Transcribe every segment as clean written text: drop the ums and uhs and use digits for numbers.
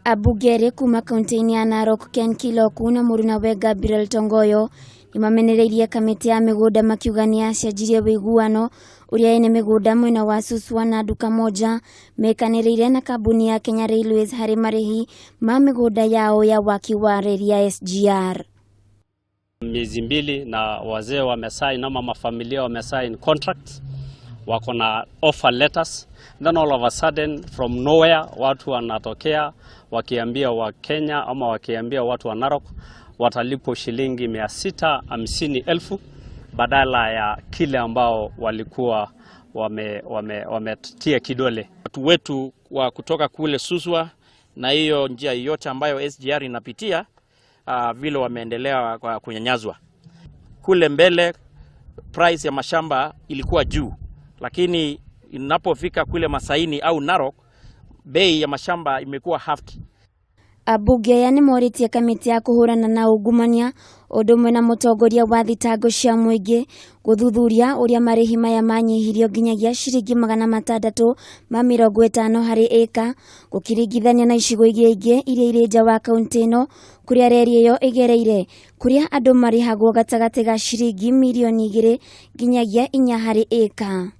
Ambunge erĩ kuma kaunti-inĩ ya Narok Ken Kiloku na mũrunawe Gabriel Tongoyo nĩmamenereirie kamĩtĩ ya mĩgũnda makiuga nĩ yacenjirie ũiguano ũrĩa ene mĩgũnda mwena wa Suswa na Duka Moja mekanĩrĩire na kambuni ya Kenya Railways harĩ marĩhi ma mĩgũnda yao ya waki wa reri ya SGR. Miezi 2 na wazee wamesign ama mafamilia wamesign contracts, wako na offer letters, then all of a sudden from nowhere watu wanatokea wakiambia Wakenya ama wakiambia watu wa Narok watalipwa shilingi 650,000 badala ya kile ambao walikuwa wametia wame kidole. Watu wetu wa kutoka kule Suswa na hiyo njia yote ambayo SGR inapitia vile wameendelea kwa kunyanyazwa. Kule mbele price ya mashamba ilikuwa juu, lakini inapofika kule Masaini au Narok bei ya mashamba imekuwa half. Ambunge aya nĩmorĩtie kamĩtĩ ya kũhũrana na ungumania ũndũ ũmwe na mũtongoria wa thitango cia mũingĩ gũthuthuria ũrĩa marĩhi maya manyihirio nginyagia ciringi 650 harĩ ĩka gũkĩringithanio na icigo iria ingĩ iria irĩ nja wa kaunti ĩno kũrĩa reri ĩyo ĩgereire kũrĩa andũ marĩhagwo gatagatĩ ga ciringi mirioni 2 nginyagia 4 harĩ ĩka.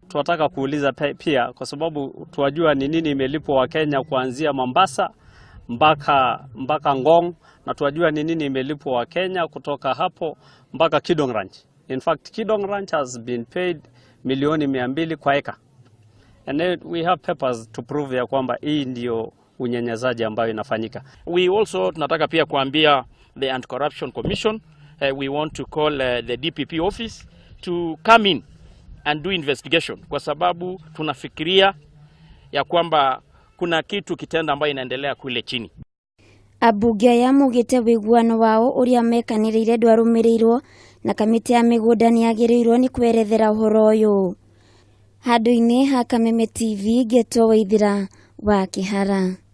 Tunataka kuuliza pia kwa sababu tuwajua ni nini imelipwa Wakenya kuanzia Mombasa mpaka Ngong na tuwajua ni nini imelipwa Wakenya kutoka hapo mpaka Kidong Ranch. In fact, Kidong Ranch has been paid milioni 200 kwa eka. And then we have papers to prove ya kwamba hii ndio unyanyasaji ambayo inafanyika. We also tunataka pia kuambia the Anti-Corruption Commission, we want to call the DPP office to come in and do investigation, kwa sababu tunafikiria ya kwamba kuna kitu kitendo ambayo inaendelea kule chini. Ambunge aya maugĩte ũiguano wao ũrĩa mekanĩrĩire ndwarũmĩrĩirwo na kamĩtĩ ya mĩgũnda nĩyagĩrĩirwo nĩ kwerethera ũhoro ũyũ. Handũ-inĩ ha Kameme TV ngetwo Waithĩra wa Kĩhara.